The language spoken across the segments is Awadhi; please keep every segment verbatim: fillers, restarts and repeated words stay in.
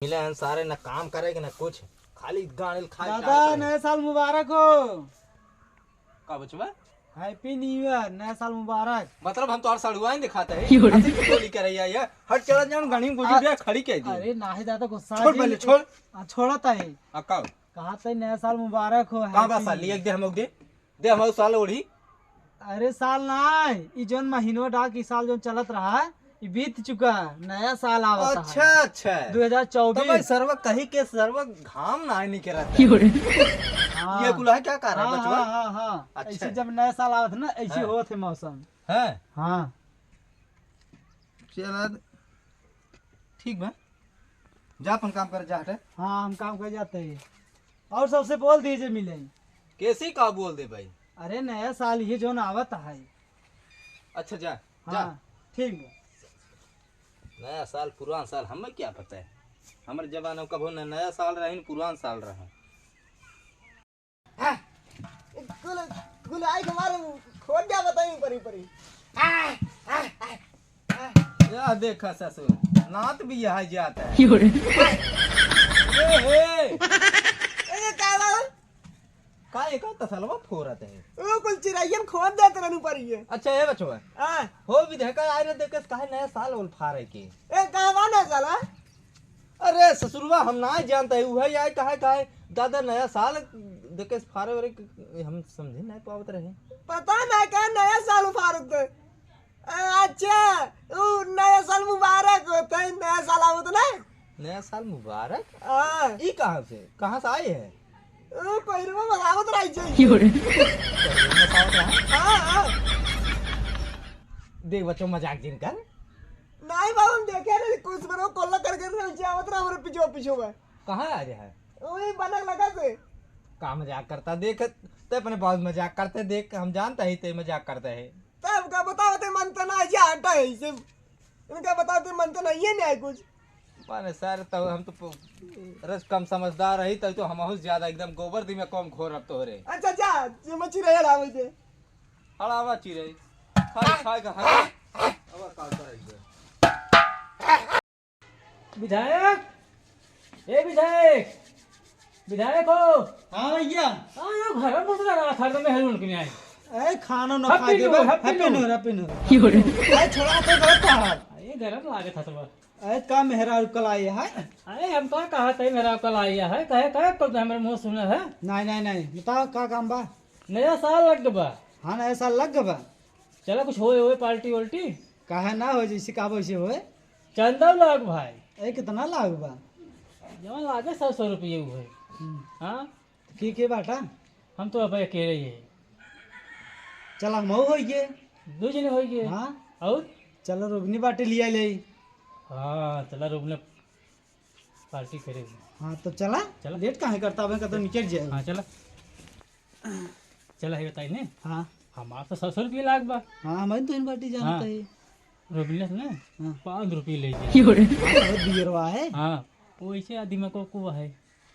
मिले हैं सारे, न काम करे के न कुछ, खाली गाने खाली दादा, नया साल मुबारक हो। का बचवा? Happy New Year, नया साल मुबारक। मतलब हम तो और सड़ुआ ही दिखाते हैं। क्यों रे? हंसी की टोली कर रही है ये। हट चला जाऊं, गाड़ी में आ, बे खड़ी कह दी। अरे नाही दादा, गुस्सा छोड़ जी। पहले, छोड़। आ, छोड़ा ताई। आ, का? कहा ताई नया साल मुबारक हो, कहाँ बा Happy साल? New Year। एक दे हम लोग दे। दे हम लोग साल ओढ़ी। अरे साल ना, ई जौन महीनवा डाक ई साल जौन चलत रहा, ई बीत चुका, नया साल आवत है। अच्छा, अच्छा। दो हज़ार चउबीस। तब भाई सरवा कही के सरवा घाम ना निकलत है। क्यों रे? हाँ। ये कुल है क्या कारण हाँ, बचवा? हाँ, हाँ, हाँ। अच्छा। ऐसे जब नया साल आवत है ना, ऐसे हाँ। होत है मौसम। हैं? हाँ। चला, ठीक बा, जा अपन काम कर, जा हटे। हाँ, हम काम कर जाते हैं। और सबसे बोल दीजिए मिले। कैसे का बोल दे भाई? अरे नया साल ये जौन आवत है। अच्छा जा, जा। हाँ, ठीक बा। नया साल पुरान साल हमें क्या पता है? हमर जमाना में कभो न नया साल रहे न पुरान साल रहे। कुल, कुल आई के मारे खोद जावत है ऊपर ही परी। या देखा ससुर, नात भी यहाँ जाता है। क्यों रे? ए, हे। ए, का बा? का एका तसलवा फोरत है? ओ, कुल चिरैयन खोद देत रहनु परी है। अच्छा, ए बचवा। हाँ। हो विधेका आए रे देखे, काहे नया साल उल फारे के? ए, का बा नया साल, हाँ? अरे ससुरवा, हम ना जानते हैं, उहे आए कहे, कहे, दादा नया साल देखे फारे वरे के, हम समझे नहीं पावत रहे। पता ना का नया साल फारत है। अच्छा, उ नया साल मुबारक होत है, नया साल आवत ना। नया साल मुबारक? हाँ। ई कहाँ से, कहाँ से आए हैं? ओ, पहिरवा बनावत रही छै। क्यों रे? हाँ, हाँ। देख बच्चों, मजाक जिन कर। नहीं बाबू, हम देखे रहे, कुछ बनो कोल्ला करके रहे, नीचे आवत रहा, हमारे पीछे, पीछे हुआ। कहाँ आ रहा है? वही बनक लगा से। का मजाक करता, देख, ते अपने बहुत मजाक करते, देख, हम जानता ही ते मजाक करते हैं। तब का बताओ, ते मन तो ना जा हटा है, इसे इनका बताओ, ते मन तो नहीं है, नहीं कुछ। माने सर, तो हम तो प-, रस कम समझदार रही, तब तो हमहू से ज्यादा एकदम गोबर दी में कम घोर अब तोहरे। अच्छा, जा, जे मच्छी रहे, हड़ावे दे। हड़ावा चिरई। खाए, खाए का हड़ावा। अब का करे इसे? विधायक, ए विधायक, विधायक हो। हाँ भैया। हाँ, यो घर में घुस रहा था, तो मैं हेलमेट के नहीं आए। ए, खाना ना खा के बा। Happy New Year, Happy New Year। क्यों रे? ए, छोड़ा तो गलत था। ये गरम लागे था सब। अरे का मेहरारू कल आई है? अरे हम तो कहा था मेहरारू कल आई है, कहे, कहे तो हमरे मुंह सुने है। नहीं, नहीं, नहीं, बताओ का काम बा? नया साल लग बा। हाँ, नया साल लग बा। चला कुछ होए, होए पार्टी वार्टी। काहे ना हो, जैसे का वैसे होए। चंदा लाग भाई। ए, कितना लाग बा? जवन लागे सौ, सौ रुपये हुए। हम्म। हाँ? के के बाटा? हम तो अब अकेले ही है। चला, हम हो गए। दो जने हो गए। हाँ। और? चला, रोगनी बाटे लिया ले। हाँ, चला, रोगनी पार्टी करे। हाँ, तो चला। चला। लेट काहे करता, अबे का तो निकल जाए। हाँ, चला। चला, ये बताई ने। हाँ। हमार तो सौ सौ रुपये लाग बा। हाँ, हमारी तो इन बाटी जानता हाँ। है। रोगनी से ना हाँ। पाँच रुपये ले जाए। हाँ, बहुत बियरवा है। हाँ, वो ऐसे आदमी को, को है।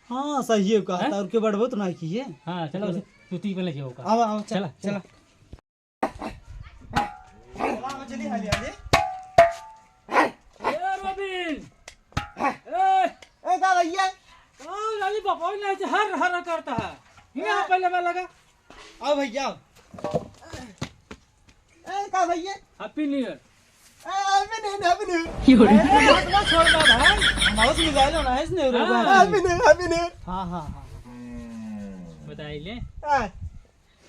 हाँ, सही है, कहा हैं? था, और के बढ़बो तो ना किए। हाँ, चलो, चलो। उसे जूती पे लेके होगा। आओ, आओ, चल, चला, चल। चला। चला, चली, हाली, हाली। ए, रोबिन! ए! ए, का भैया? ओ, लाली बाबा, ना ऐसे हर, हर करता है। ये हाँ। पहले मैं लगा। आओ भैया, आओ। ए, का भैया? Happy New Year। ए, Happy New Year, Happy New Year। क्यों रे? ए, हटवा छोड़ दे भाई। हम हाउस में जाए लो ना, है इसने हाँ। Happy New Year, Happy New Year। हाँ, हाँ, हाँ। बताई ले। हाँ।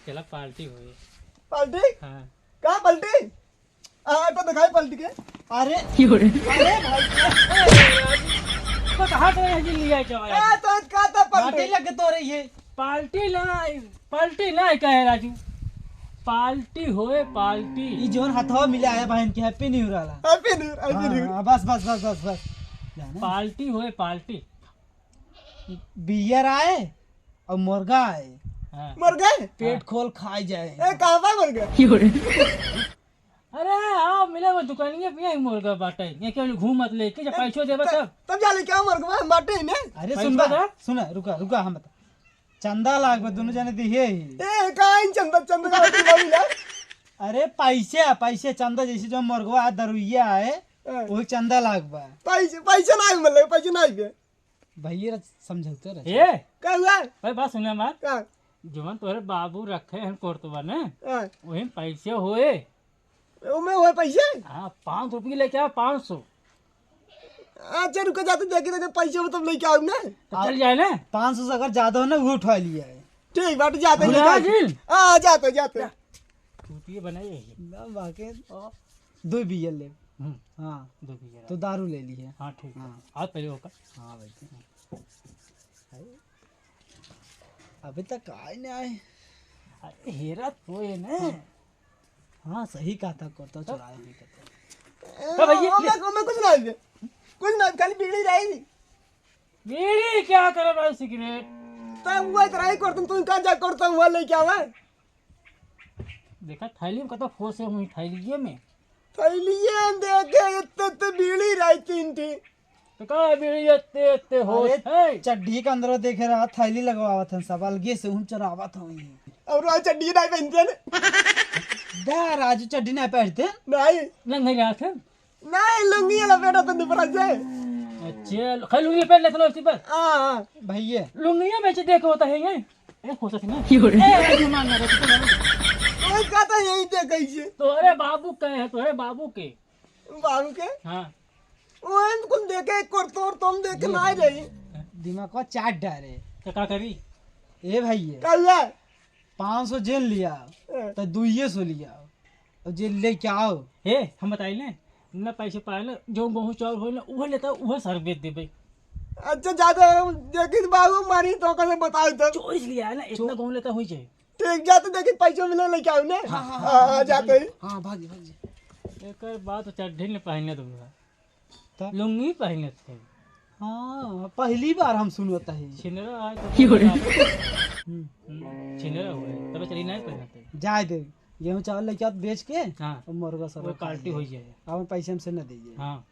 चला पार्टी होई। पार्टी? हाँ। का पार्टी? हाँ, तो दिखाई पार्टी के। अरे। क्यों रे? अरे भाई। तो कहाँ से ये लिया क्या ए, यार? तो का तो पार्टी? पार्टी लगे तो रही है। पार्टी ना, पार्टी ना कहे राजू, पार्टी होए पार्टी। ई जोन हथवा मिला है बहन के, Happy New Year वाला। Happy New Year, Happy New Year। हाँ, बस, बस, बस, बस, बस। जाना। पार्टी होए पार्टी। बियर आए और मुर्गा आए। हाँ। मुर्गा? पेट हाँ। खोल खाए जाए। ए, कहाँ बा मुर्गा? क्यों रे? अरे आओ, मिले वो दुकानिया पे यही मुर्गा बाटे। ये क्यों घूमत लेके, जब ए, पैसो देबा त-, तब। तब जा लेके आओ मुर्गा, हम बाटे ही ने। अरे पैसो सुन बा, दे। सुना, रुका, रुका, हम बता। चंदा लाग बा, दोनों जने दिए ही। ए, काहे चंदा, चंदा का तू बोली ना? अरे पैसे, पैसे चंदा जैसे जो मुर्गवा है, दरुइया है, हाँ। वही चंदा लाग बा। पैसे, पैसे ना मिले, पैसे ना आइबे। भैया समझौते रहे। ए? का हुआ? भाई, बात सुने हमार। का? जवन तोहरे बाबू रखे हैं कोर्टवा ने, हाँ। वही पैसे होए। ओमे होए पैसे? हाँ, पाँच सौ रुपये लेके आओ, पाँच सौ। अच्छा, रुको, जाते देखी तो पैसे हो तब लेके आऊँ ना। तो चल जाए ना। पाँच सौ से अगर ज्यादा हो ना, वो उठा लिया है। ठीक बात, जाते भुला लेके आऊँ। जिल। हाँ, जाते, जाते। चूतिए बनाए यही। ना, बाकी दो बियर ले। हम्म। हाँ। दो बियर। तो दारू ले ली है। हाँ, ठीक है। हाँ। आज पहले होकर। हाँ भाई। अभी तक आए नहीं आए। अरे, हेरा तो ये ना। हाँ। हाँ, सही कहा था, कुर्ता चुराया नहीं करता। ए, तो भैया, ओमे, ओमे कुछ ना है। कुछ ना, खाली बीड़ी रही। बीड़ी क्या करे भाई, सिगरेट? तब वो इतना ही करता, तू कहाँ जा करता हुआ लेके आवा? देखा, थैली में कतो फोसे हुई, थैलिये में। थैलिये में देखे, इतने, इतने बीड़ी रही तीन ठी। तो का बीड़ी इतने, इतने होत अरे, है? चड्ढी के अंदर देखे रहा, थैली लगवावत हैं सब, अलगे से हम चुरावत हई। और आज चड्ढी नहीं पहनते हैं? दा राजू, चड्ढी नहीं पहनते? नहीं। नहीं, नहीं रहा थे। नहीं, लुंगी लपेटा तो नहीं पड़ा जाए। अच्छा, खाली लुंगी लपेट लेते लोग इसी पर। हाँ, हाँ। भैया। लुंगिया में से देख होता है ये। ए, हो सकता है ना? क्यों रे? ए, अरे, मान ना, तू तो ओए, का तो यही थे कैसे? तोहरे बाबू के है, तोहरे बाबू के। बाबू के? हाँ। ओए, कुल देखे, एक कोर तोर तुम देखे ना रही। दिमाग को चाट डाले। तो का करी? ए भैया। का हुआ? पाँच सौ जेन लिया, हाँ। तो दुइये सौ लिया। और जे लेके आओ। हे, हम बताई ले, ना पैसे पाए ना, जो गेहूं चाउर होई ना, उहे लेता, उहे सर बेच देबे। अच्छा, ज्यादा देखी तो बाबू मारी तो कैसे बताओ तो। चोरी से लिया है ना, इतना चो- गेहूं लेता होई जाए। ठीक, जाते देखी पैसे मिले लेके आओ ना। हाँ, हाँ, हाँ, हाँ, हाँ, जाते ही। हाँ, भाग, भाग। एकर बात चड्ढी ने पहने दूंगा। तब? लुंगी पहनत है। हाँ, पहली बार हम सुनत है। छिनरा आए तो क्यों रे? हम्म। हम्म, छिनरा हुए, तब चली नहीं पहनत है। जाए दे, गेहूं चावल लेके आओ बेच के, हाँ। और मुर्गा सब वो खा पार्टी लिए। हो जाए। अब हम पैसे हमसे न दीजिए। हाँ।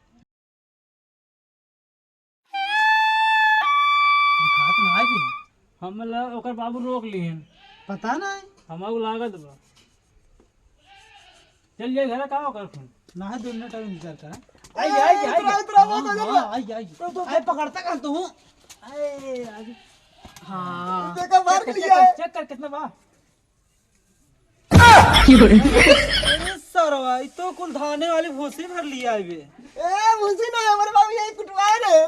दिखात ना आए भी। हम ला-, ओकर बाबू रोक लिए। पता नहीं। हमारू लागत बा। चल जाए घर, का ओकर फोन? ना है, दो मिनट अभी इंतजार करा। आई, आई, आई, उतरा, आई। उतरा, हाँ, उतरा, हाँ, उतरा। आई, आई। तो, तो, आई, पकड़ता कहाँ तू? आई, आई। हाँ। देखा, मार चेक कर, लिया चेक कर, है। चेक कर, कितना बा? अरे सरवा, ई तो कुल धाने वाली भूसी भर लिया है बे। ए, भूसी ना, हमारे बाबू यही कुटवाए रहे।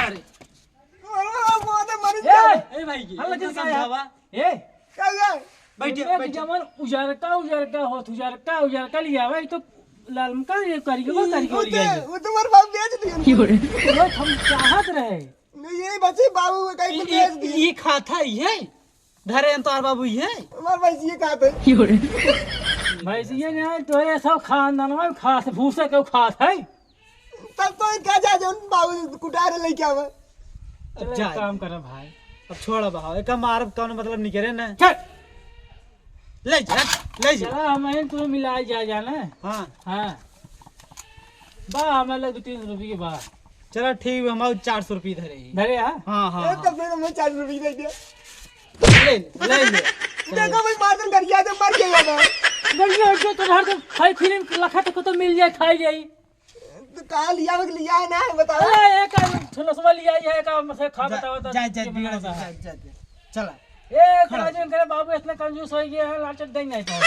अरे। अरे बाबा, बहुत है, मर ए, जाओ। ए भाई, हल्ला इनका किसका है? समझावा। ए, का हुआ? बैठिए, ये बैठिए। जमन उजरका, उजरका होत, उजरका, उजरका लिया भाई, तो लालमका ये करिए, वो करिए, वो तो, लिया है। वो तो हमारे बाप बेच दिए। क्यों रे? वो हम चाहत रहे। नहीं, ये बच्चे बाबू को कहीं ई, तो बेच ई, दिए। ई खाता ही है। धरे हैं तोहार बाबू ये। हमार भैंसिए खात है। क्यों रे? भैंसिए नहीं, तोरे सब खानदानवा खात, भूसे के खात है। तब तो इनका जा, जौन बाबू कुटारे लेके आवे। चल, अब एक जा। काम कर भाई। अब छोड़ अब, हाँ, एका मारब कौनो मतलब नहीं करे ना। चल। ले जा, ले जा। चला, हम इन तू मिला जा, जाना। हाँ। हाँ। बा, हमारे लगे दो तीन सौ रुपये बा। चला, ठीक बा, हम चार सौ रुपये धरे ही। धरे, हाँ? हाँ, हाँ, ए, हाँ। तब फिर हमें चार सौ रुपये दे दिया। ले, ले, ले। देखो भाई, मार दे, गरिया दे, मर गया ना। गरिया जो तो हर तो खाई फिल्म लखा तो, तो मिल जाए, खाई जाए। तो कहाँ लिया, वो लिया है ना, बताओ। अरे, एक ठुलसवा लिया है, एक हमसे खा जा, बताओ तो जा, जा, ये बिगड़ बनाओ जा, तो। जा, जा, जा। चला। ए, खड़ा राजन करे बाबू इतना कंजूस हो गया है, लालच दे नहीं पाओ।